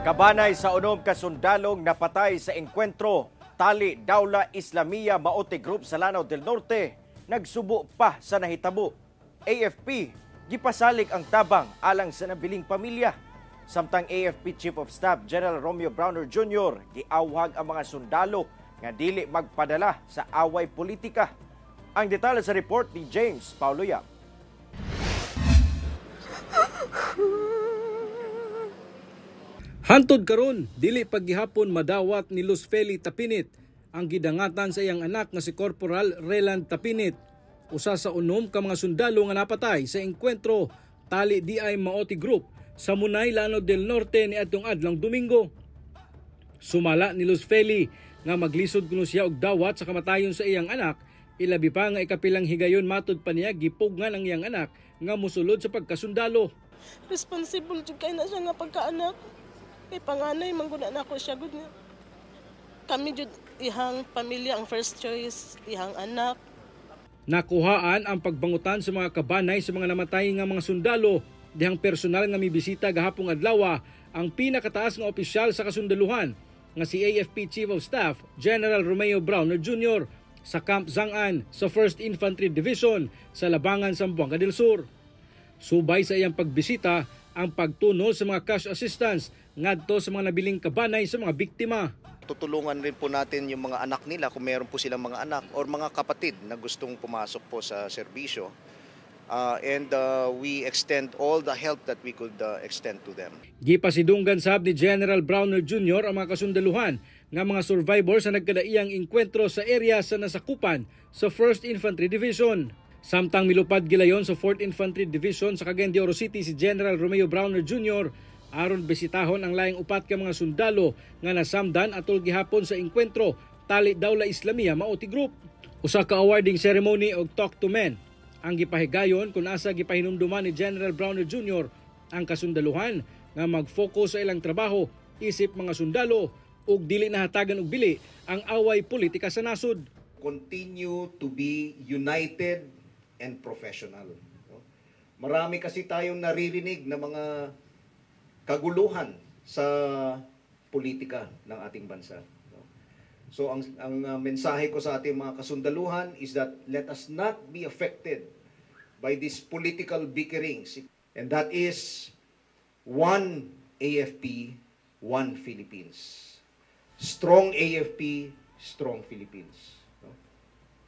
Kabanay sa unom ka sundalong napatay sa engkwentro Tali Dawla Islamia Maute Group sa Lanao del Norte, nagsubo pa sa nahitabo. AFP gipasalig ang tabang alang sa nabiling pamilya. Samtang AFP Chief of Staff General Romeo Brawner Jr. giawhag ang mga sundalo nga dili magpadala sa away politika. Ang detalye sa report ni James Paulo Yap. Hantod karon, dili paggihapon madawat ni Luz Feli Tapinit ang gidangatan sa iyang anak nga si Corporal Reland Tapinit, usa sa unom ka mga sundalo nga napatay sa engkwentro Tali DI Maute Group sa Munay, Lanao del Norte niadtong adlong Domingo. Sumala ni Luz Feli nga maglisod kuno siya og dawat sa kamatayon sa iyang anak, ilabi pa nga ikapilang higayon matud pa niya gipugngan ang iyang anak nga mosulod sa pagkasundalo. Responsible jud kay na siya nga pagkaanak. Kay panganay man gud na ako siya gud nga. Kami jud ihang pamilya ang first choice, ihang anak. Nakuhaan ang pagbangutan sa mga kabanay sa mga namatay nga mga sundalo dihang personal nga mibisita gahapong adlaw ang pinakataas nga opisyal sa kasundaluhan nga si AFP Chief of Staff General Romeo Brawner Jr. sa Camp Zangan sa 1st Infantry Division sa Labangan, Zamboanga del Sur. Subay sa iyang pagbisita ang pagtunol sa mga cash assistance ngadto sa mga nabiling kabanay sa mga biktima. Tutulungan rin po natin yung mga anak nila kung meron po silang mga anak or mga kapatid na gustong pumasok po sa serbisyo. And we extend all the help that we could extend to them. Gipasidunggan sab ni General Brawner Jr. ang mga kasundaluhan nga mga survivor sa nagkadaiyang engkwentro sa area sa nasakupan sa 1st Infantry Division. Samtang milupad gilayon sa 4th Infantry Division sa Cagayan de Oro City si General Romeo Brawner Jr. aron bisitahon ang laing upat ka mga sundalo nga nasamdan atol gihapon sa engkwentro Tali Dawla Islamia Maute Group. Usa ka awarding ceremony og Talk to Men ang gipahigayon kung asa gipahinumduman ni General Brawner Jr. ang kasundaluhan nga mag-focus sa ilang trabaho isip mga sundalo ug dili nahatagan og bili ang away politika sa nasod. Continue to be united and professional. Marami kasi tayong naririnig na mga kaguluhan sa politika ng ating bansa. So ang mensahe ko sa ating mga kasundaluhan is that let us not be affected by these political bickerings. And that is one AFP, one Philippines. Strong AFP, strong Philippines. No?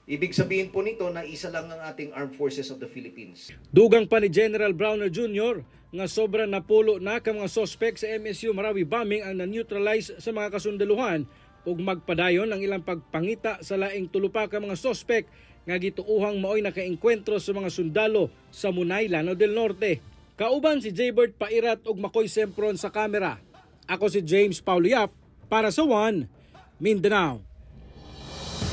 Ibig sabihin po nito na isa lang ang ating Armed Forces of the Philippines. Dugang pa ni General Brawner Jr. nga sobra napulo na ka mga suspect sa MSU Marawi bombing ang na-neutralize sa mga kasundaluhan ug magpadayon ang ilang pagpangita sa laing tulo pa ka mga suspect nga gituohang maoy nakaengkwentro sa mga sundalo sa Munay, Lanao del Norte. Kauban si Jaybert Pairat ug Makoy Sempron sa kamera. Ako si James Paulo Yap para sa One Mindanao.